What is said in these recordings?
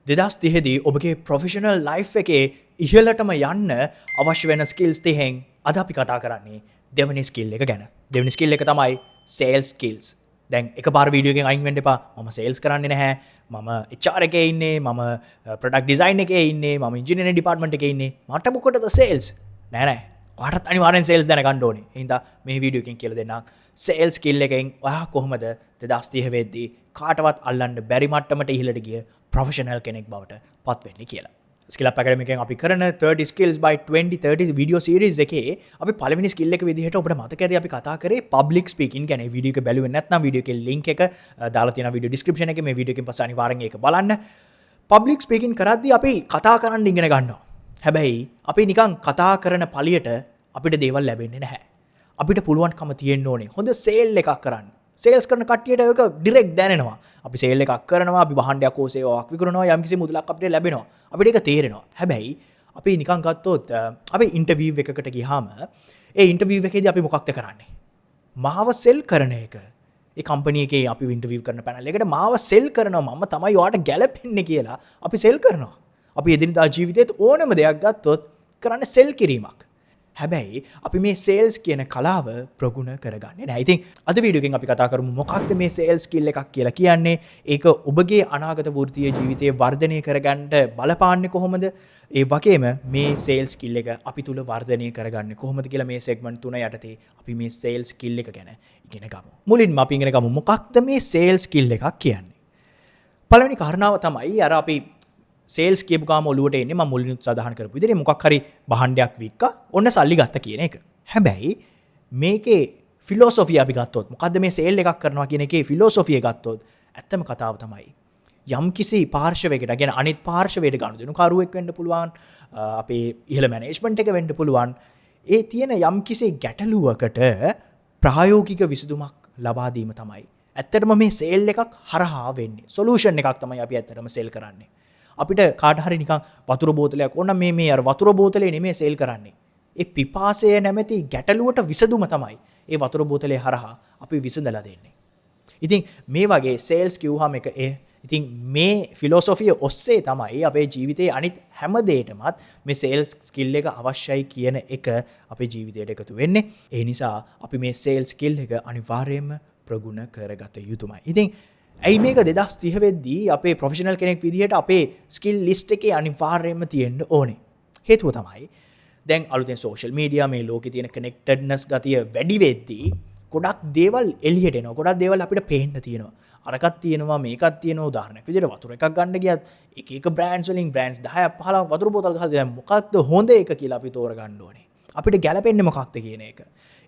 2030දී ඔබගේ professional life එකේ ඉහළටම යන්න අවශ්‍ය වෙන ස්කිල්ස් 30න් අද අපි කතා කරන්නේ දෙවෙනි ස්කිල් එක ගැන. දෙවෙනි ස්කිල් එක තමයි සේල්ස් ස්කිල්ස්. දැන් එකපාර වීඩියෝ එකෙන් අයින් වෙන්න එපා. මම සේල්ස් කරන්නේ නැහැ. මම HR එකේ ඉන්නේ, මම ප්‍රොඩක්ට් ඩිසයින් එකේ ඉන්නේ, මම ඉන්ජිනියරින් ඩිපාර්ට්මන්ට් එකේ ඉන්නේ. මට මොකටද සේල්ස්? නෑ නෑ. ඔයාටත් අනිවාර්යෙන් සේල්ස් දැනගන්න ඕනේ. ඒ හින්දා මේ වීඩියෝ එකෙන් කියලා දෙන්නම්. සේල්ස් ස්කිල් එකෙන් ඔයා කොහොමද 2030 වෙද්දී කාටවත් අල්ලන්න බැරි මට්ටමට ඉහළට ගිය ප්‍රොෆෙෂනල් කෙනෙක් බවට පත් වෙන්නේ කියලා. ස්කිල් අප් ඇකඩමි එකෙන් අපි කරන 30 skills by 2030 video series එකේ අපි පළවෙනි ස්කිල් එක විදිහට ඔබට මතක ඇති අපි කතා කරේ පබ්ලික් ස්පීකින් ගැන. වීඩියෝ එක බැලුවේ නැත්නම් වීඩියෝ එකේ ලින්ක් එක දාලා තියෙනවා වීඩියෝ ඩිස්ක්‍රිප්ෂන් එකේ. මේ වීඩියෝ එකෙන් පස්සේ අනිවාර්යෙන් ඒක බලන්න. පබ්ලික් ස්පීකින් කරද්දී අපි කතා කරන්න ඉගෙන ගන්නවා. හැබැයි අපි නිකන් කතා කරන පළියට අපිට දේවල් ලැබෙන්නේ නැහැ. අපිට පුළුවන්කම තියෙන්න ඕනේ හොඳ සේල් එකක් කරන්න. සේල්ස් කරන කට්ටියට ඒක ඩිරෙක්ට් දැනෙනවා. අපි සේල් එකක් කරනවා, අපි භාණ්ඩයක් හෝ සේවාවක් විකුණනවා, යම්කිසි මුදලක් අපිට ලැබෙනවා. අපිට ඒක තේරෙනවා. හැබැයි අපි නිකන් ගත්තොත් අපි ඉන්ටර්විව් එකකට ගියාම ඒ ඉන්ටර්විව් එකේදී අපි මොකක්ද කරන්නේ? මාව සෙල් කරන එක. ඒ කම්පැනි එකේ අපි ඉන්ටර්විව් කරන පැනල් එකට මාව සෙල් කරනවා, මම තමයි ඔයාට ගැලපෙන්නේ කියලා අපි සෙල් කරනවා. අපි එදිනදා ජීවිතේත් ඕනම දෙයක් ගත්තොත් කරන්නේ සෙල් කිරීමක්. හැබැයි අපි මේ සේල්ස් කියන කලාව ප්‍රගුණ කරගන්නේ නැහැ. ඉතින් අද වීඩියෝ එකෙන් අපි කතා කරමු මොකක්ද මේ සේල්ස් ස්කිල් එකක් කියලා කියන්නේ? ඒක ඔබගේ අනාගත වෘත්තීය ජීවිතය වර්ධනය කරගන්න බලපාන්නේ කොහොමද? ඒ වගේම මේ සේල්ස් ස්කිල් එක අපි තුල වර්ධනය කරගන්නේ කොහොමද කියලා මේ සෙග්මන්ට් තුන යටතේ අපි මේ සේල්ස් ස්කිල් එක ගැන ඉගෙන ගමු. මුලින්ම අපි ඉගෙන ගමු මොකක්ද මේ සේල්ස් ස්කිල් එකක් කියන්නේ. පළවෙනි කාරණාව තමයි අර අපි සේල්ස් කියපු ගාම ඔලුවට එන්නේ මම මුලිනුත් සඳහන් කරපු විදිහට මොකක් හරි භාණ්ඩයක් වික්කා, ඔන්න සල්ලි ගත්ත කියන එක. හැබැයි මේකේ ෆිලොසොෆිය අපි ගත්තොත්, මොකද්ද මේ සේල් එකක් කරනවා කියන එකේ ෆිලොසොෆිය ගත්තොත්, ඇත්තම කතාව තමයි යම්කිසි පාර්ශවයකට, කියන්නේ අනිත් පාර්ශවයට ගනුදෙනුකරුවෙක් වෙන්න පුළුවන්, අපේ ඉහළ මැනේජ්මන්ට් එක වෙන්න පුළුවන්, ඒ තියෙන යම්කිසි ගැටලුවකට ප්‍රායෝගික විසඳුමක් ලබා දීම තමයි ඇත්තටම මේ සේල් එකක් හරහා වෙන්නේ. සොලියුෂන් එකක් තමයි අපි ඇත්තටම සේල් කරන්නේ. අපිට කාට හරි නිකන් වතුර බෝතලයක් ඕන නම් මේ මේ අර වතුර බෝතලේ නෙමෙයි සේල් කරන්නේ. ඒ පිපාසය නැමැති ගැටලුවට විසඳුම තමයි ඒ වතුර බෝතලේ හරහා අපි විසඳලා දෙන්නේ. ඉතින් මේ වගේ සේල්ස් කිව්වහම එක ඒ ඉතින් මේ ෆිලොසොෆිය ඔස්සේ තමයි අපේ ජීවිතයේ අනිත් හැම දෙයකටමත් මේ සේල්ස් ස්කිල් එක අවශ්‍යයි කියන එක අපේ ජීවිතයට එකතු වෙන්නේ. ඒ නිසා අපි මේ සේල්ස් ස්කිල් එක අනිවාර්යයෙන්ම ප්‍රගුණ කරගත යුතුමයි. ඉතින් ඇයි මේක 2030 වෙද්දී අපේ ප්‍රොෆෙෂනල් කෙනෙක් විදිහට අපේ ස්කිල් ලිස්ට් එකේ අනිවාර්යයෙන්ම තියෙන්න ඕනේ? හේතුව තමයි දැන් අලුතෙන් සෝෂල් මීඩියා මේ ලෝකේ තියෙන කනෙක්ටඩ්නස් ගතිය වැඩි වෙද්දී ගොඩක් දේවල් එළියට එනවා. ගොඩක් දේවල් අපිට පේන්න තියෙනවා. අරකක් තියෙනවා, මේකක් තියෙනවා. උදාහරණයක් විදිහට වතුර එකක් ගන්න ගියත් එක එක බ්‍රෑන්ඩ්ස් වලින් බ්‍රෑන්ඩ්ස් 10ක් 15ක් වතුර බෝතල් ගහලා දැන් මොකක්ද හොඳ එක කියලා අපි තෝරගන්න ඕනේ. අපිට ගැලපෙන්නේ මොකක්ද කියන එක.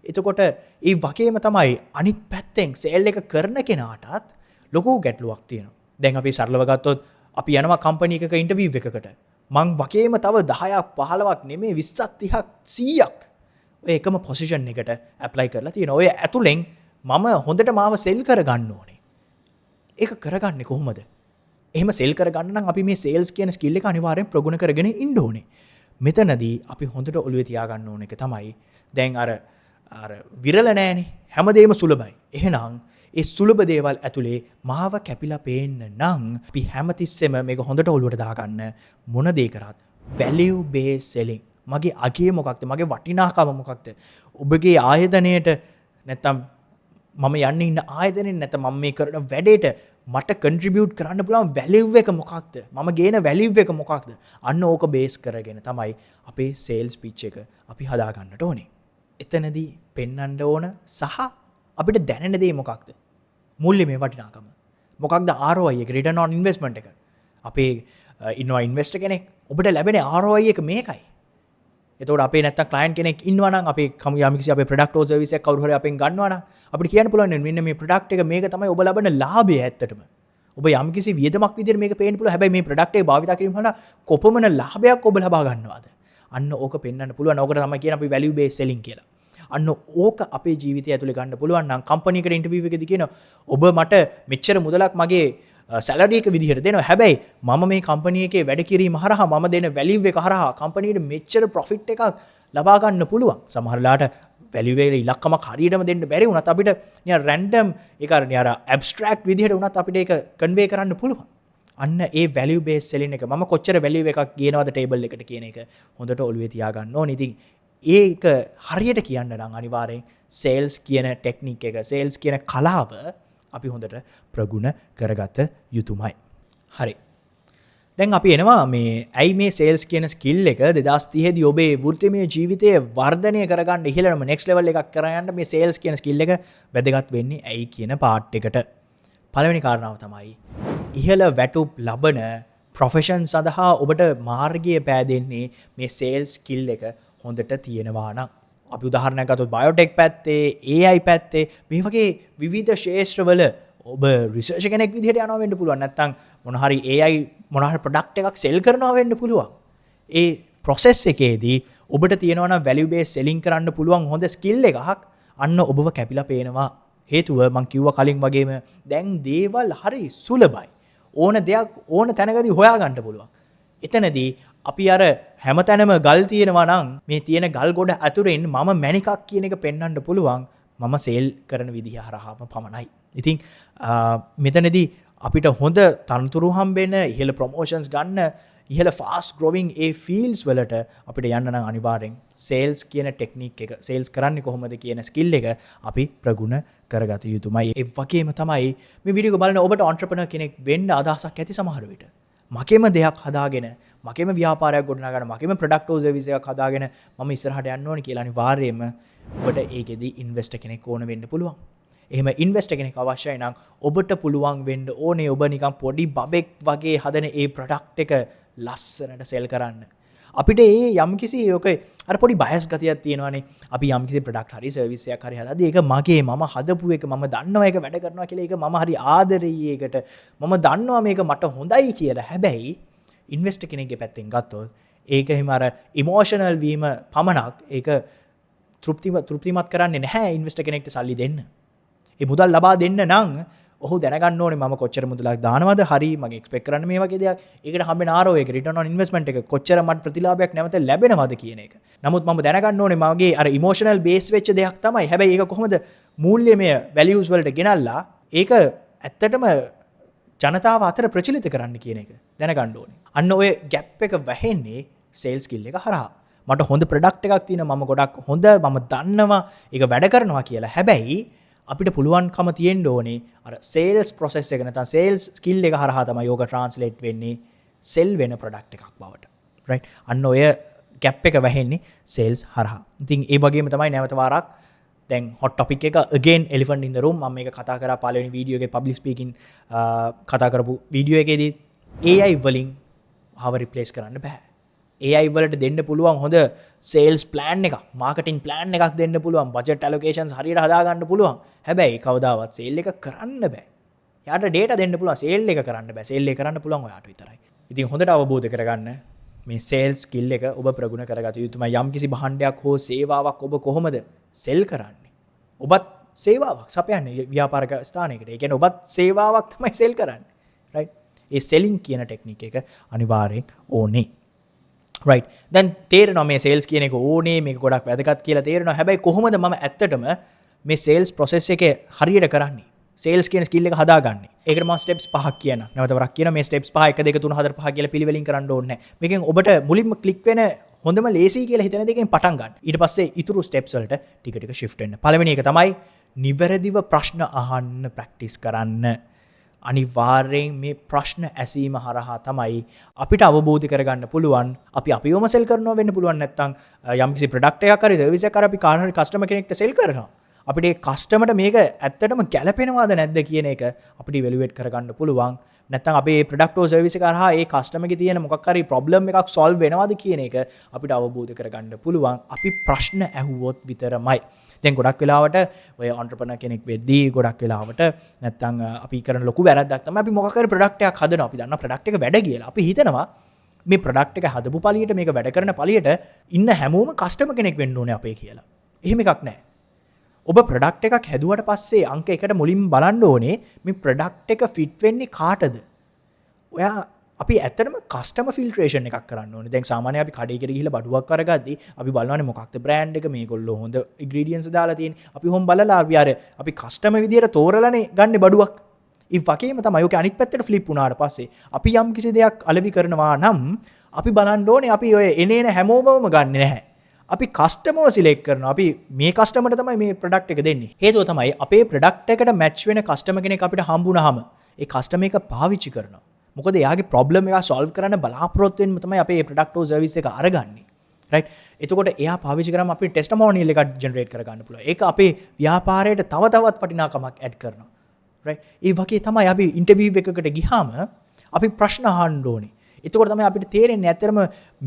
එතකොට ඒ වගේම තමයි අනිත් පැත්තෙන් සේල් එක කරන කෙනාටත් ලොකු ගැටලුවක් තියෙනවා. දැන් අපි සරලව ගත්තොත් අපි යනවා කම්පැනි එකක ඉන්ටර්විව් එකකට. මං වගේම තව 10ක් 15ක් නෙමෙයි 20ක් 30ක් 100ක් ඔය එකම පොසිෂන් එකට ඇප්ලයි කරලා තියෙනවා. ඔය ඇතුලෙන් මම හොඳට මාව සෙල් කරගන්න ඕනේ. ඒක කරගන්නේ කොහොමද? එහෙම සෙල් කරගන්න නම් අපි මේ සේල්ස් කියන ස්කිල් එක අනිවාර්යෙන් ප්‍රගුණ කරගෙන ඉන්න ඕනේ. මෙතනදී අපි හොඳට ඔළුවේ තියාගන්න ඕන එක තමයි දැන් අර අර විරල නෑනේ, හැමදේම සුලභයි. එහෙනම් ඒ සුලභ දේවල් ඇතුලේ මාව කැපිලා පේන්න නම් අපි හැමතිස්සෙම මේක හොඳට ඔළුවට දාගන්න, මොන දේ කරත් value based selling. මගේ අගය මොකක්ද? මගේ වටිනාකම මොකක්ද? ඔබගේ ආයතනයට නැත්තම් මම යන්න ඉන්න ආයතනයෙන් නැත්තම් මම මේ කරන වැඩේට මට කන්ට්‍රිබියුට් කරන්න පුළුවන් වැලියු එක මොකක්ද? මම ගේන වැලියු එක මොකක්ද? අන්න ඕක බේස් කරගෙන තමයි අපේ සේල්ස් පිච් එක අපි හදාගන්නට ඕනේ. එතනදී පෙන්වන්න ඕන සහ අපිට දැනෙන දේ මොකක්ද? මූල්‍යමය වටිනාකම. මොකක්ද ROI එක, රිටර්න් ඔන් ඉන්වෙස්ට්මන්ට් එක? අපේ ඉන්නවා ඉන්වෙස්ටර් කෙනෙක්, ඔබට ලැබෙන ROI එක මේකයි. එතකොට අපේ නැත්තම් ක්ලයන්ට් කෙනෙක් ඉන්නවා නම් අපේ යම්කිසි අපේ ප්‍රොඩක්ට් හෝ සර්විස් එකක් කවුරු හරි අපෙන් ගන්නවා නම් අපිට කියන්න පුළුවන් මෙන්න මේ ප්‍රොඩක්ට් එක මේක තමයි ඔබ ලබන ලාභය ඇත්තටම. ඔබ යම්කිසි වියදමක් විදිහට මේක පේන්න පුළුවන්. හැබැයි මේ ප්‍රොඩක්ට් එක භාවිතා කිරීම හරහා කොපමණ ලාභයක් ඔබ ලබා ගන්නවද? අන්න ඕක පෙන්වන්න පුළුවන්. ඕකට තමයි කියන්නේ අපි වැලියු බේස් සෙලින් කියලා. අන්න ඕක අපේ ජීවිතය ඇතුලේ ගන්න පුළුවන් නම් කම්පැනි එකට ඉන්ටර්විව් එකේදී කියනවා ඔබ මට මෙච්චර මුදලක් මගේ සැලරි එක විදිහට දෙනවා. හැබැයි මම මේ කම්පැනි එකේ වැඩ කිරීම හරහා මම දෙන වැලියු එක හරහා කම්පැනිට මෙච්චර ප්‍රොෆිට් එකක් ලබා ගන්න පුළුවන්. සමහර වෙලාවට වැලියු එකේ ඉලක්කමක් හරියටම දෙන්න බැරි වුණත් අපිට නිකන් රැන්ඩම් ඒක අර නිකන් අර ඇබ්ස්ට්‍රැක්ට් විදිහට වුණත් අපිට ඒක කන්වේ කරන්න පුළුවන්. අන්න ඒ වැලියු බේස් සෙලින් එක, මම කොච්චර වැලියු එකක් ගේනවද ටේබල් එකට කියන එක හොඳට ඔළුවේ තියාගන්න ඕනේ. ඉතින් ඒක හරියට කියන්න නම් අනිවාර්යෙන් සේල්ස් කියන ටෙක්නික් එක, සේල්ස් කියන කලාව අපි හොඳට ප්‍රගුණ කරගත යුතුමයි. හරි. දැන් අපි එනවා මේ ඇයි මේ සේල්ස් කියන ස්කිල් එක 2030 දී ඔබේ වෘත්තිමය ජීවිතය වර්ධනය කරගන්න, ඉහළම නෙක්ස්ට් ලෙවල් එකක් කරගන්න මේ සේල්ස් කියන ස්කිල් එක වැදගත් වෙන්නේ ඇයි කියන පාර්ට් එකට. පළවෙනි කාරණාව තමයි ඉහළ වැටුප් ලබන ප්‍රොෆෙෂන් සඳහා ඔබට මාර්ගය පෑදෙන්නේ මේ සේල්ස් ස්කිල් එක හොඳට තියෙනවා නම්. අපි උදාහරණයක් ගත්තොත් බයෝටෙක් පැත්තේ, AI පැත්තේ, මේ වගේ විවිධ ක්ෂේත්‍රවල ඔබ රිසර්ච් කෙනෙක් විදිහට යනවා වෙන්න පුළුවන්. නැත්නම් මොන හරි AI මොන හරි ප්‍රොඩක්ට් එකක් සෙල් කරනවා වෙන්න පුළුවන්. ඒ ප්‍රොසෙස් එකේදී ඔබට තියෙනවා නම් වැලියු බේස් සෙලින් කරන්න පුළුවන් හොඳ ස්කිල් එකක්, අන්න ඔබව කැපිලා පේනවා. හේතුව මං කිව්වා කලින් වගේම දැන් දේවල් හරි සුලභයි. ඕන දෙයක් ඕන තැනකදී හොයාගන්න පුළුවන්. එතනදී අපි අර හැමතැනම ගල් තියෙනවා නම් මේ තියෙන ගල් ගොඩ ඇතුලෙන් මම මැණිකක් කියන එක පෙන්වන්න පුළුවන් මම සේල් කරන විදිහ හරහාම පමණයි. ඉතින් මෙතනදී අපිට හොඳ තනතුරු හම්බෙන, ඉහළ ප්‍රොමෝෂන්ස් ගන්න, ඉහළ ෆාස්ට් ග්‍රෝවිං ඒ ෆීල්ඩ්ස් වලට අපිට යන්න නම් අනිවාර්යෙන් සේල්ස් කියන ටෙක්නික් එක, සේල්ස් කරන්නේ කොහොමද කියන ස්කිල් එක අපි ප්‍රගුණ කරගත යුතුමයි. ඒ වගේම තමයි මේ වීඩියෝ එක බලන ඔබට ඔන්ට්‍රප්‍රනර් කෙනෙක් වෙන්න අදහසක් ඇති සමහර විට. මගේම දෙයක් හදාගෙන, මගේම ව්‍යාපාරයක් ගොඩනගාගෙන, මගේම ප්‍රොඩක්ට් ඕ සර්විස් එකක් හදාගෙන මම ඉස්සරහට යන්න ඕනේ කියලා අනිවාර්යයෙන්ම ඔබට ඒකෙදි ඉන්වෙස්ටර් කෙනෙක් ඕන වෙන්න පුළුවන්. එහෙම ඉන්වෙස්ටර් කෙනෙක් අවශ්‍යයි නම් ඔබට පුළුවන් වෙන්න ඕනේ ඔබ නිකන් පොඩි බබෙක් වගේ හදන ඒ ප්‍රොඩක්ට් එක ලස්සනට සෙල් කරන්න. අපිට ඒ යම්කිසි ඔක අර පොඩි බයස් ගතියක් තියෙනවානේ. අපි යම්කිසි ප්‍රොඩක්ට් හරි සර්විස් එකක් හරි හදද්දී ඒක මගේ, මම හදපු එක, මම දන්නවා ඒක වැඩ කරනවා කියලා, ඒක මම හරි ආදරෙයි ඒකට, මම දන්නවා මේක මට හොඳයි කියලා. හැබැයි ඉන්වෙස්ටර් කෙනෙක්ගේ පැත්තෙන් ගත්තොත් ඒක එහෙම අර ඉමෝෂනල් වීම පමණක් ඒක තෘප්තිමත් කරන්නේ නැහැ ඉන්වෙස්ටර් කෙනෙක්ට සල්ලි දෙන්න. ඒ මුදල් ලබා දෙන්න නම් ඔහු දැනගන්න ඕනේ මම කොච්චර මුදලක් දානවද, හරි මගේ එක්ස්පෙක්ට් කරන්න මේ වගේ දෙයක්, ඒකට හම්බෙන ROI එක, රිටර්න් ඔන් ඉන්වෙස්ට්මන්ට් එක කොච්චර මට ප්‍රතිලාභයක් නැවත ලැබෙනවද කියන එක. නමුත් මම දැනගන්න ඕනේ මගේ අර ඉමෝෂනල් බේස් වෙච්ච දෙයක් තමයි. හැබැයි ඒක කොහොමද මූල්‍යමය වැලියුස් වලට ගෙනල්ලා ඒක ඇත්තටම ජනතාව අතර ප්‍රචලිත කරන්න කියන එක දැනගන්න ඕනේ. අන්න ඔය ගැප් එක වැහෙන්නේ සේල්ස් ස්කිල් එක හරහා. මට හොඳ ප්‍රොඩක්ට් එකක් තියෙනවා, මම ගොඩක් හොඳ, මම දන්නවා ඒක වැඩ කරනවා කියලා. හැබැයි අපිට පුළුවන්කම තියෙන්න ඕනේ අර සේල්ස් ප්‍රොසෙස් එක නැත්නම් සේල්ස් ස්කිල් එක හරහා තමයි යෝග ට්‍රාන්ස්ලේට් වෙන්නේ සෙල් වෙන ප්‍රොඩක්ට් එකක් බවට. රයිට්? අන්න ඔය ගැප් එක වැහෙන්නේ සේල්ස් හරහා. ඉතින් ඒ වගේම තමයි නැවත වාරක් දැන් හොට් ටොපික් එක again elephant in the room. මම මේක කතා කරා පළවෙනි වීඩියෝ එකේ පබ්ලික් ස්පීකින් කතා කරපු වීඩියෝ එකේදී AI වලින් ආව රිප්ලේස් කරන්න බෑ. AI වලට දෙන්න පුළුවන් හොඳ සේල්ස් ප්ලෑන් එකක්, මාකටිං ප්ලෑන් එකක් දෙන්න පුළුවන්, බජට් ඇලොකේෂන්ස් හරියට හදාගන්න පුළුවන්. හැබැයි කවදාවත් සේල් එක කරන්න බෑ. යාට ඩේටා දෙන්න පුළුවන්, සේල් එක කරන්න බෑ. සේල් එක කරන්න පුළුවන් ඔයාට විතරයි. ඉතින් හොඳට අවබෝධ කරගන්න මේ සේල්ස් ස්කිල් එක ඔබ ප්‍රගුණ කරගත යුතුමයි. යම්කිසි භාණ්ඩයක් හෝ සේවාවක් ඔබ කොහොමද සෙල් කරන්නේ? ඔබත් සේවාවක් සපයන්නේ ව්‍යාපාරික ස්ථානයකට. ඒ කියන්නේ ඔබත් සේවාවක් තමයි සෙල් කරන්නේ. රයිට්? ඒ සෙලින් කියන ටෙක්නික් එක අනිවාර්යෙන් ඕනේ. රයිට්. දැන් තේරෙනවා මේ සේල්ස් කියන එක ඕනේ, මේක ගොඩක් වැදගත් කියලා තේරෙනවා. හැබැයි කොහොමද මම ඇත්තටම මේ සේල්ස් ප්‍රොසෙස් එක හරියට කරන්නේ? සේල්ස් කියන ස්කිල් එක හදාගන්නේ. ඒකට මම ස්ටෙප්ස් පහක් කියන්නම්. නැවත වරක් කියනවා මේ ස්ටෙප්ස් පහ 1 2 3 4 5 කියලා පිළිවෙලින් කරන්න ඕනේ නැහැ. මේකෙන් ඔබට මුලින්ම ක්ලික් වෙන හොඳම ලේසි කියලා හිතන දෙකෙන් පටන් ගන්න. ඊට පස්සේ ඉතුරු ස්ටෙප්ස් වලට ටික ටික ෂිෆ්ට් වෙන්න. පළවෙනි එක තමයි නිවැරදිව ප්‍රශ්න අහන්න ප්‍රැක්ටිස් කරන්න. අනිවාර්යෙන් මේ ප්‍රශ්න ඇසීම හරහා තමයි අපිට අවබෝධ කරගන්න පුළුවන්. අපි අපිවම සෙල් කරනවා වෙන්න පුළුවන්, නැත්නම් යම්කිසි ප්‍රොඩක්ට් එකක් හරි සර්විස් එකක් හරි අපි කාට හරි කස්ටමර් කෙනෙක්ට සෙල් කරනවා. අපිට ඒ කස්ටමර්ට මේක ඇත්තටම ගැලපෙනවද නැද්ද කියන එක අපිට ඉවැලුවේට් කරගන්න පුළුවන්. නැත්නම් අපේ මේ ප්‍රොඩක්ට් හෝ සර්විස් එක හරහා ඒ කස්ටමර්ගේ තියෙන මොකක් හරි ප්‍රොබ්ලම් එකක් සෝල්ව් වෙනවද කියන එක අපිට අවබෝධ කරගන්න පුළුවන්. අපි ප්‍රශ්න ඇහුවොත් විතරමයි. දැන් ගොඩක් වෙලාවට ඔය ඔන්ට්‍රප්‍රනර් කෙනෙක් වෙද්දී ගොඩක් වෙලාවට නැත්නම් අපි කරන ලොකු වැරද්දක් තමයි අපි මොකක් හරි ප්‍රොඩක්ට් එකක් හදනවා. අපි දන්නවා ප්‍රොඩක්ට් එක වැඩ කියලා. අපි හිතනවා මේ ප්‍රොඩක්ට් එක හදපු පළියට මේක වැඩ කරන පළියට ඉන්න හැමෝම කස්ටමර් කෙනෙක් වෙන්න ඕනේ අපේ කියලා. එහෙම එකක් නෑ. ඔබ ප්‍රොඩක්ට් එකක් හැදුවට පස්සේ අංක එකට මුලින්ම බලන්න ඕනේ මේ ප්‍රොඩක්ට් එක ෆිට් වෙන්නේ කාටද? අපි ඇත්තටම කස්ටමර් ෆිල්ට්‍රේෂන් එකක් කරන්න ඕනේ. දැන් සාමාන්‍යයෙන් අපි කඩේකට ගිහිල්ලා බඩුවක් අරගද්දි අපි බලනවානේ මොකක්ද බ්‍රෑන්ඩ් එක, මේගොල්ලෝ හොඳ ඉන්ග්‍රීඩියන්ට්ස් දාලා තියෙන්නේ. අපි හොම් බලලා අපි අර අපි කස්ටමර් විදියට තෝරලානේ ගන්නෙ බඩුවක්. ඒ වගේම තමයි ඔක අනිත් පැත්තට ෆ්ලිප් වුණාට පස්සේ අපි යම් කිසි දෙයක් අලෙවි කරනවා නම් අපි බලන්න ඕනේ අපි ඔය එන එන හැමෝමම ගන්නෙ නැහැ. අපි කස්ටමර්ව සිලෙක්ට් කරනවා. අපි මේ කස්ටමර්ට තමයි මේ ප්‍රොඩක්ට් එක දෙන්නේ. හේතුව තමයි අපේ ප්‍රොඩක්ට් එකට මැච් වෙන කස්ටමර් කෙනෙක් අපිට හම්බුනහම ඒ කස්ටමර් එක පාවිච්චි කරනවා. මොකද එයාගේ ප්‍රොබ්ලම් එක සොල්ව් කරන්න බලාපොරොත්තු වෙන්න තමයි අපේ මේ ප්‍රොඩක්ට් හෝ සර්විස් එක අරගන්නේ. රයිට්? එතකොට එයා පාවිච්චි කරාම අපි ටෙස්ටිමෝනියල් එකක් ජෙනරේට් කරගන්න පුළුවන්. ඒක අපේ ව්‍යාපාරයට තව තවත් වටිනාකමක් ඇඩ් කරනවා. රයිට්? ඒ වගේ තමයි අපි ඉන්ටර්විව් එකකට ගියාම අපි ප්‍රශ්න අහන්න ඕනේ. එතකොට තමයි අපිට තේරෙන්නේ ඇත්තටම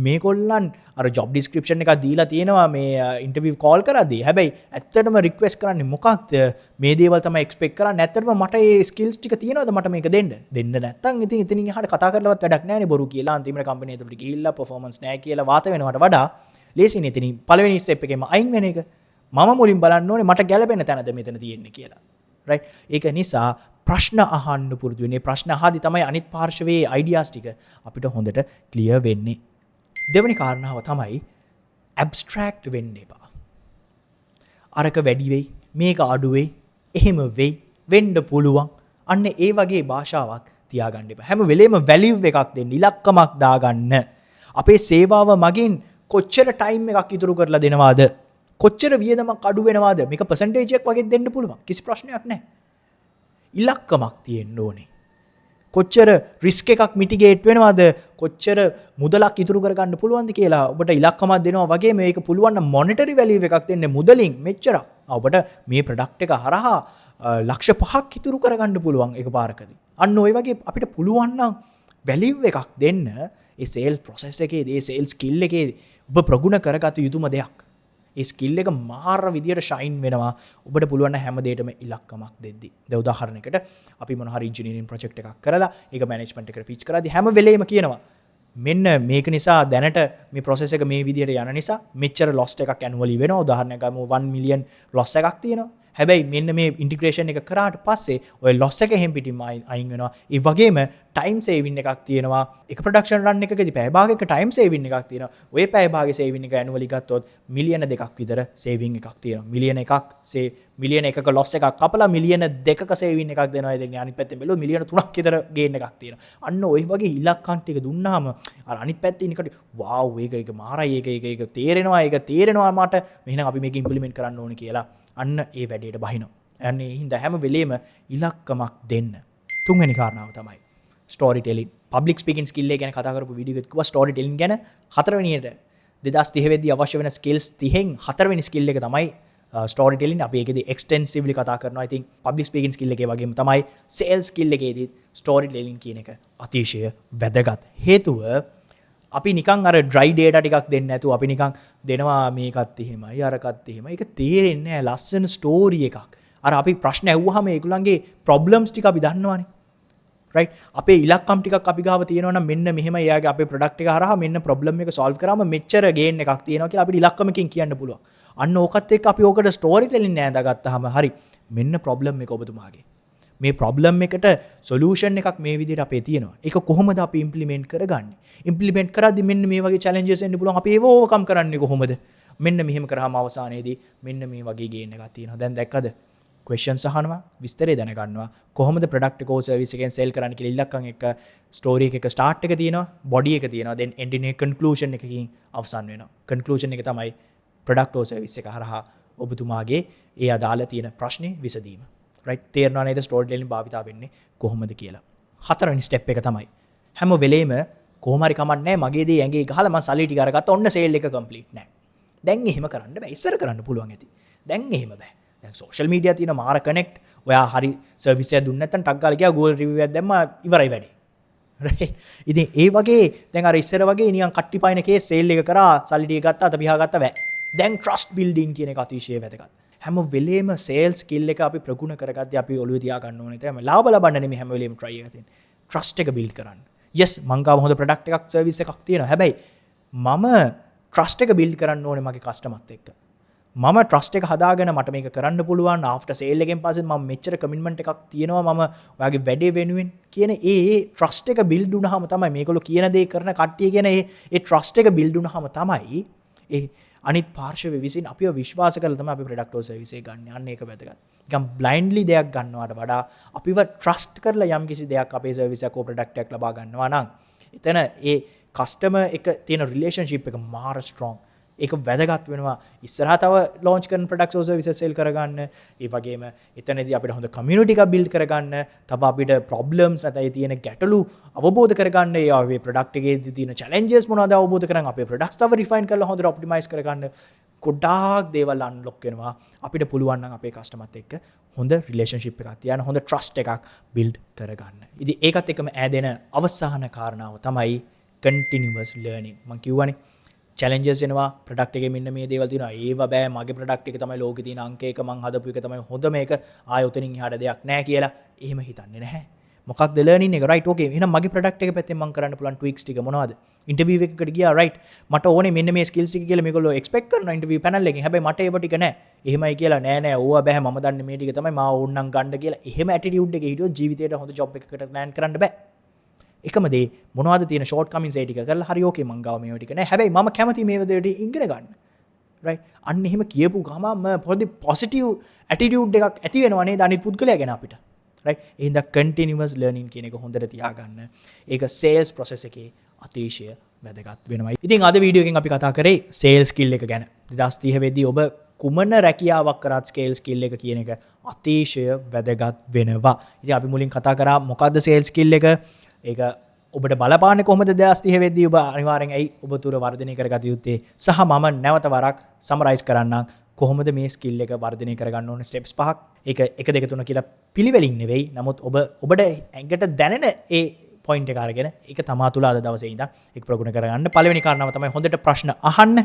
මේගොල්ලන් අර ජොබ් ඩිස්ක්‍රිප්ෂන් එකක් දීලා තියෙනවා මේ ඉන්ටර්විව් කෝල් කරද්දී. හැබැයි ඇත්තටම රික්වෙස්ට් කරන්නේ මොකක්ද? මේ දේවල් තමයි එක්ස්පෙක්ට් කරන්නේ. ඇත්තටම මට ඒ ස්කිල්ස් ටික තියෙනවද මට මේක දෙන්න? දෙන්න නැත්තම් ඉතින් එතනින් එහාට කතා කරලවත් වැඩක් නෑනේ. බොරු කියලා අන්තිමට කම්පැනි ඇතුළට ගිහිල්ලා පර්ෆෝමන්ස් නෑ කියලා වාත වෙනවට වඩා ලේසිනේ එතනින් පළවෙනි ස්ටෙප් එකේම අයින් වෙන එක. මම මුලින් බලන්න ඕනේ මට ගැළපෙන තැනද මෙතන තියෙන්නේ කියලා. රයිට්? ඒක නිසා ප්‍රශ්න අහන්න පුරුදු වෙන්නේ. ප්‍රශ්න අහද්දි තමයි අනිත් පාර්ශවයේ අයිඩියාස් ටික අපිට හොඳට ක්ලියර් වෙන්නේ. දෙවෙනි කාරණාව තමයි ඇබ්ස්ට්‍රැක්ට් වෙන්න එපා. අරක වැඩි වෙයි, මේක අඩු වෙයි, එහෙම වෙයි, වෙන්න පුළුවන්. අන්න ඒ වගේ භාෂාවක් තියාගන්න එපා. හැම වෙලේම වැලියු එකක් දෙන්න, ඉලක්කමක් දාගන්න. අපේ සේවාව මගින් කොච්චර ටයිම් එකක් ඉතුරු කරලා දෙනවාද? කොච්චර වියදමක් අඩු වෙනවාද? මේක පර්සන්ටේජ් එකක් වගේ දෙන්න පුළුවන්. කිසි ප්‍රශ්නයක් නැහැ. ඉලක්කමක් තියෙන්න ඕනේ. කොච්චර රිස්ක් එකක් මිටිගේට් වෙනවද, කොච්චර මුදලක් ඉතුරු කරගන්න පුළුවන්ද කියලා ඔබට ඉලක්කමක් දෙනවා වගේ මේක පුළුවන් නම් මොනිටරි වැලියු එකක් දෙන්න මුදලින් මෙච්චරක්. ඔබට මේ ප්‍රොඩක්ට් එක හරහා ලක්ෂ 5ක් ඉතුරු කරගන්න පුළුවන් එකපාරකදී. අන්න ඔය වගේ අපිට පුළුවන් නම් වැලියු එකක් දෙන්න ඒ සේල්ස් ප්‍රොසෙස් එකේදී, ඒ සේල්ස් ස්කිල් එකේදී ඔබ ප්‍රගුණ කරගත යුතුම දෙයක්. ඒ ස්කිල් එක මාර විදියට ෂයින් වෙනවා ඔබට පුළුවන් නම් හැම දෙයකටම ඉලක්කමක් දෙද්දි. දැන් උදාහරණයකට අපි මොන හරි ඉන්ජිනියරින් ප්‍රොජෙක්ට් එකක් කරලා ඒක මැනේජ්මන්ට් එකට පිච් කරද්දි හැම වෙලේම කියනවා මෙන්න මේක නිසා දැනට මේ ප්‍රොසෙස් එක මේ විදියට යන නිසා මෙච්චර ලොස් එකක් ඇනුවලි වෙනවා. උදාහරණයක් ගමු 1 මිලියන් ලොස් එකක් තියෙනවා. හැබැයි මෙන්න මේ ඉන්ටිග්‍රේෂන් එක කරාට පස්සේ ඔය ලොස් එක එහෙම් පිටින්ම අයින් වෙනවා. ඒ වගේම ටයිම් සේවින් එකක් තියෙනවා. එක ප්‍රොඩක්ෂන් රන් එකකදී පැය භාගයක ටයිම් සේවින් එකක් තියෙනවා. ඔය පැය භාගයේ සේවින් එක ඇනුවලි ගත්තොත් මිලියන 2ක් විතර සේවින් එකක් තියෙනවා. මිලියන එකක් සේ මිලියන එකක ලොස් එකක් කපලා මිලියන 2ක සේවින් එකක් දෙනවා. ඉතින් අනිත් පැත්තෙන් බැලුවොත් මිලියන 3ක් විතර ගේන් එකක් තියෙනවා. අන්න ඔය වගේ ඉලක්කම් ටික දුන්නාම අර අනිත් පැත්තේ ඉන්න කට්ටිය වාව් ඒක මාරයි, ඒක තේරෙනවා, ඒක තේරෙනවා මට. එහෙනම් අපි මේක ඉම්ප්ලිමන්ට් කරන්න ඕනේ කියලා අන්න ඒ වැඩේට බහිනවා. අන්න ඒ හින්දා හැම වෙලේම ඉලක්කමක් දෙන්න. තුන්වෙනි කාරණාව තමයි story telling. Public speaking skill එක ගැන කතා කරපු වීඩියෝ එකත් කිව්වා ස්ටෝරි ටෙලින් ගැන. හතරවෙනියට 2030 වෙද්දී අවශ්‍ය වෙන ස්කිල්ස් 30න් හතරවෙනි ස්කිල් එක තමයි ස්ටෝරි ටෙලින්. අපි ඒකෙදි එක්ස්ටෙන්සිව්ලි කතා කරනවා. ඉතින් පබ්ලික් ස්පීකින් ස්කිල් එකේ වගේම තමයි සේල්ස් ස්කිල් එකේදී ස්ටෝරි ටෙලින් කියන එක අතිශය වැදගත්. හේතුව අපි නිකන් අර ඩ්‍රයි ඩේටා ටිකක් දෙන්නේ නැතුව අපි නිකන් දෙනවා මේකත් එහෙමයි අරකත් එහෙමයි. ඒක තේරෙන්නේ නැහැ. ලස්සන ස්ටෝරි එකක්. අර අපි ප්‍රශ්න ඇහුවාම ඒගොල්ලන්ගේ ප්‍රොබ්ලම්ස් ටික අපි දන්නවනේ. රයිට්? අපේ ඉලක්කම් ටිකක් අපි ගාව තියෙනවා නම් මෙන්න මෙහෙම එයාගේ අපේ ප්‍රොඩක්ට් එක හරහා මෙන්න ප්‍රොබ්ලම් එක සෝල්ව් කරාම මෙච්චර ගේන් එකක් තියෙනවා කියලා අපිට ඉලක්කමකින් කියන්න පුළුවන්. අන්න ඕකත් එක්ක අපි ඕකට ස්ටෝරි ටෙලින් ඈඳගත්තාම හරි මෙන්න ප්‍රොබ්ලම් එක ඔබතුමාගේ. මේ ප්‍රොබ්ලම් එකට සොලියුෂන් එකක් මේ විදිහට අපේ තියෙනවා. ඒක කොහොමද අපි ඉම්ප්ලිමන්ට් කරගන්නේ? ඉම්ප්ලිමන්ට් කරද්දි මෙන්න මේ වගේ චැලෙන්ජස් එන්න පුළුවන්. අපි ඒව ඕවර්කම් කරන්නේ කොහොමද? මෙන්න මෙහෙම කරාම අවසානයේදී මෙන්න මේ වගේ ගේන් එකක් තියෙනවා. දැන් දැක්කද? ක්වෙස්චන්ස් අහනවා, විස්තරේ දැනගන්නවා. කොහොමද ප්‍රොඩක්ට් එක හෝ සර්විස් එකෙන් සෙල් කරන්න කියලා ඉලක්කම් එක්ක ස්ටෝරි එක ස්ටාර්ට් එක තියෙනවා, බොඩි එක තියෙනවා, then ending එක කන්ක්ලූෂන් එකකින් අවසන් වෙනවා. කන්ක්ලූෂන් එක තමයි ප්‍රොඩක්ට් හෝ සර්විස් එක හරහා ඔබතුමාගේ ඒ අදාළ තියෙන ප්‍රශ්නේ විසඳීම. රයිට්? තේරෙනවා නේද ස්ටෝරි ටෙලින් භාවිතා වෙන්නේ කොහොමද කියලා? හතරවෙනි ස්ටෙප් එක තමයි හැම වෙලේම කොහොම හරි කමක් නැහැ මගේ දේ ඇඟේ ගහලා මං සල්ලි ටික අරගත්තා, ඔන්න සේල් එක කම්ප්ලීට් නෑ. දැන් එහෙම කරන්න බෑ. ඉස්සර කරන්න පුළුවන් ඇති. දැන් එහෙම බෑ. දැන් සෝෂල් මීඩියා තියෙන මාර කනෙක්ට්. ඔයා හරි සර්විස් එකක් දුන්නේ නැත්නම් ටක් ගාලා ගියා Google review එකක් දැම්මා ඉවරයි වැඩේ. රයිට්? ඉතින් ඒ වගේ දැන් අර ඉස්සර වගේ නිකන් කට්ටි පයින් කේස් සේල් එක කරා, සල්ලි ටික ගත්තා, අත පිහා ගත්තා බෑ. දැන් ට්‍රස්ට් බිල්ඩින් කියන එක අතිශය වැදගත්. හැම වෙලේම සේල්ස් ස්කිල් එක අපි ප්‍රගුණ කරගද්දී අපි ඔළුවේ තියා ගන්න ඕනේ තමයි ලාභ ලබන්න නෙමෙයි හැම වෙලේම try එක තියෙන්නේ. ට්‍රස්ට් එක බිල්ඩ් කරන්න. යස් මං ගාව හොඳ ප්‍රොඩක්ට් එකක් සර්විස් එකක් තියෙනවා. හැබැයි මම ට්‍රස්ට් එක බිල්ඩ් කරන්න ඕනේ මගේ කස්ටමර්ත් එක්ක. මම ට්‍රස්ට් එක හදාගෙන මට මේක කරන්න පුළුවන්. ආෆ්ටර් සේල් එකෙන් පස්සේ මම මෙච්චර කමිට්මන්ට් එකක් තියෙනවා මම ඔයාගේ වැඩේ වෙනුවෙන් කියන ඒ ට්‍රස්ට් එක බිල්ඩ් වුණාම තමයි මේගොල්ලෝ කියන දේ කරන කට්ටිය කියන ඒ ට්‍රස්ට් එක බිල්ඩ් වුණාම තමයි ඒ අනිත් පාර්ශවය විසින් අපිව විශ්වාස කරලා තමයි අපි ප්‍රොඩක්ට් ඕ සර්විස් එක ගන්න. අන්න ඒක වැදගත්. නිකන් බ්ලයින්ඩ්ලි දෙයක් ගන්නවට වඩා අපිව ට්‍රස්ට් කරලා යම් කිසි දෙයක් අපේ සර්විස් එකක් හෝ ප්‍රොඩක්ට් එකක් ලබා ගන්නවා නම් එතන ඒ කස්ටමර් එක තියෙන රිලේෂන්ෂිප් එක මාර ස්ට්‍රෝං. ඒක වැදගත් වෙනවා ඉස්සරහා තව ලොන්ච් කරන ප්‍රොඩක්ට්ස් ඕ සර්විසස් සෙල් කරගන්න. ඒ වගේම එතනදී අපිට හොඳ කමියුනිටි එකක් බිල්ඩ් කරගන්න, තව අපිට ප්‍රොබ්ලම්ස් නැත්නම් ඒ තියෙන ගැටලු අවබෝධ කරගන්න, ඒ අපේ ප්‍රොඩක්ට් එකේදී තියෙන චැලෙන්ජස් මොනවද අවබෝධ කරගන්න, අපේ ප්‍රොඩක්ට්ස් තව රිෆයින් කරලා හොඳට ඔප්ටිමයිස් කරගන්න, ගොඩාක් දේවල් අන්ලොක් වෙනවා. අපිට පුළුවන් නම් අපේ කස්ටමර්ත් එක්ක හොඳ රිලේෂන්ෂිප් එකක් තියන්න, හොඳ ට්‍රස්ට් එකක් බිල්ඩ් කරගන්න. ඉතින් ඒකත් එක්කම ඈදෙන අවසාන කාරණාව තමයි කන්ටිනියුවස් ලර්නින්. මං කිව්වනේ චැලෙන්ජස් එනවා, ප්‍රොඩක්ට් එකේ මෙන්න මේ දේවල් තියෙනවා, ඒව බෑ, මගේ ප්‍රොඩක්ට් එක තමයි ලෝකේ තියෙන අංක එක, මං හදපු එක තමයි හොඳම එක, ආයෙ ඔතනින් එහාට දෙයක් නෑ කියලා එහෙම හිතන්නේ නැහැ. මොකක්ද ලර්නින් එක? රයිට්, ඕකේ, එහෙනම් මගේ ප්‍රොඩක්ට් එක පැත්තෙන් මං කරන්න පුළුවන් ට්වික්ස් ටික මොනවද? ඉන්ටර්විව් එකකට ගියා, රයිට්, මට ඕනේ මෙන්න මේ ස්කිල්ස් ටික කියලා මේගොල්ලෝ එක්ස්පෙක්ට් කරනවා ඉන්ටර්විව් පැනල් එකෙන්. හැබැයි මට ඒව ටික නෑ. එහෙමයි කියලා නෑ නෑ ඕවා බෑ, මම දන්නේ මේ ටික තමයි, මාව ඕන්නම් ගන්න කියලා එහෙම ඇටිටියුඩ් එකේ හිටියොත් ජීවිතේට හොඳ ජොබ් එකකට ලෑන්ඩ් කරන්න බෑ. එකම දේ මොනවද තියෙන ෂෝට් කමින්ස් ඒ ටික කරලා හරි ඕකේ මං ගාව මේව ටික නෑ, හැබැයි මම කැමති මේ දේ ටික ඉගෙන ගන්න. රයිට්, අන්න එහෙම කියපු ගමන්ම පොඩි පොසිටිව් ඇටිටියුඩ් එකක් ඇති වෙනවා නේද අනිත් පුද්ගලයා ගැන අපිට. රයිට්, ඒ හින්දා කන්ටිනියුවස් ලර්නින් කියන එක හොඳට තියාගන්න. ඒක සේල්ස් ප්‍රොසෙස් එකේ අතිශය වැදගත් වෙනවා. ඉතින් අද වීඩියෝ එකෙන් අපි කතා කරේ සේල්ස් ස්කිල් එක ගැන. 2030 වෙද්දී ඔබ කුමන රැකියාවක් කරත් සේල්ස් ස්කිල් එක කියන එක අතිශය වැදගත් වෙනවා. ඉතින් අපි මුලින් කතා කරා මොකද්ද සේල්ස් ස්කිල් එක, ඒක ඔබට බලපාන්නේ කොහොමද 2030 වෙද්දී ඔබ අනිවාර්යෙන් ඇයි ඔබ තුර වර්ධනය කරගත යුත්තේ, සහ මම නැවත වරක් සමරයිස් කරන්නම් කොහොමද මේ ස්කිල් එක වර්ධනය කරගන්න ඕන ස්ටෙප්ස් පහක්. ඒක 1 2 3 කියලා පිළිවෙලින් නෙවෙයි, නමුත් ඔබට ඇඟට දැනෙන ඒ පොයින්ට් එක අරගෙන ඒක තමා තුළ අද දවසේ ඉඳන් ඒක ප්‍රගුණ කරගන්න. පළවෙනි කාරණාව තමයි හොඳට ප්‍රශ්න අහන්න.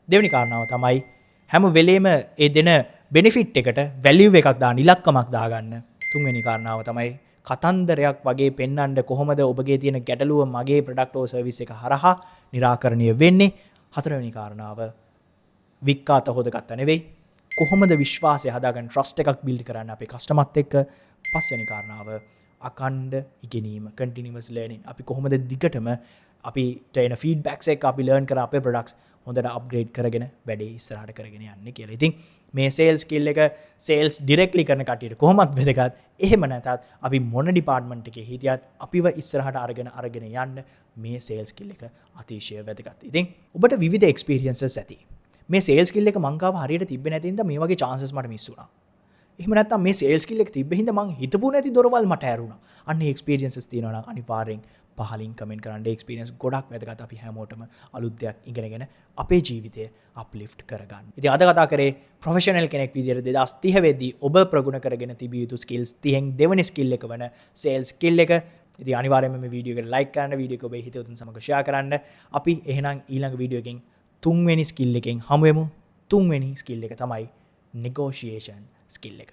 දෙවෙනි කාරණාව තමයි හැම වෙලේම ඒ දෙන බෙනිෆිට් එකට වැලියු එකක් දාන්න, ඉලක්කමක් දාගන්න. තුන්වෙනි කාරණාව තමයි කතන්දරයක් වගේ පෙන්වන්න කොහොමද ඔබගේ තියෙන ගැටලුව මගේ ප්‍රොඩක්ට් ඕ සර්විස් එක හරහා නිරාකරණය වෙන්නේ. හතරවෙනි කාරණාව වික්කාත හොදගත්ත නෙවෙයි, කොහොමද විශ්වාසය හදාගන්න, ට්‍රස්ට් එකක් බිල්ඩ් කරන්න අපේ කස්ටමර්ත් එක්ක. පස්වෙනි කාරණාව අඛණ්ඩ ඉගෙනීම, කන්ටිනියුවස් ලර්නින්. අපි කොහොමද දිගටම අපිට එන ෆීඩ්බැක්ස් එක්ක අපි ලර්න් කර අපේ ප්‍රොඩක්ට්ස් හොඳට අප්ග්‍රේඩ් කරගෙන වැඩේ ඉස්සරහට කරගෙන යන්නේ කියලා. ඉතින් මේ සේල්ස් ස්කිල් එක සේල්ස් ඩිරෙක්ට්ලි කරන කට්ටියට කොහොමත් වැදගත්. එහෙම නැතත් අපි මොන ඩිපාර්ට්මන්ට් එකේ හිටියත් අපිව ඉස්සරහට අරගෙන අරගෙන යන්න මේ සේල්ස් ස්කිල් එක අතිශය වැදගත්. ඉතින් ඔබට විවිධ එක්ස්පීරියන්සස් ඇති. මේ සේල්ස් ස්කිල් එක මං ගාව හරියට තිබ්බේ නැති හින්දා මේ වගේ චාන්සස් මට මිස් වුණා. එහෙම නැත්නම් මේ සේල්ස් ස්කිල් එක තිබ්බ හින්දා මං හිතපු නැති දොරවල් මට ඇරුණා. අන්න ඒ එක්ස්පීරියන්සස් තියෙනවා නම් අනිවාර්යෙන් පහලින් කමෙන්ට් කරන්න. ඒ එක්ස්පීරියන්ස් ගොඩක් වැදගත් අපි හැමෝටම අලුත් දෙයක් ඉගෙනගෙන අපේ ජීවිතය අප්ලිෆ්ට් කරගන්න. ඉතින් අද කතා කරේ ප්‍රොෆෙෂනල් කෙනෙක් විදියට 2030 වෙද්දී ඔබ ප්‍රගුණ කරගෙන තිබිය යුතු ස්කිල්ස් 30න් දෙවෙනි ස්කිල් එක වන සේල්ස් ස්කිල් එක. ඉතින් අනිවාර්යයෙන්ම මේ වීඩියෝ එකට ලයික් කරන්න, වීඩියෝ එක ඔබේ හිතවතුන් සමග ෂෙයා කරන්න. අපි එහෙනම් ඊළඟ වීඩියෝ එකෙන් තුන්වෙනි ස්කිල් එකෙන් හමු වෙමු. තුන්වෙනි ස්කිල් එක තමයි නෙගෝෂියේෂන් ස්කිල් එක.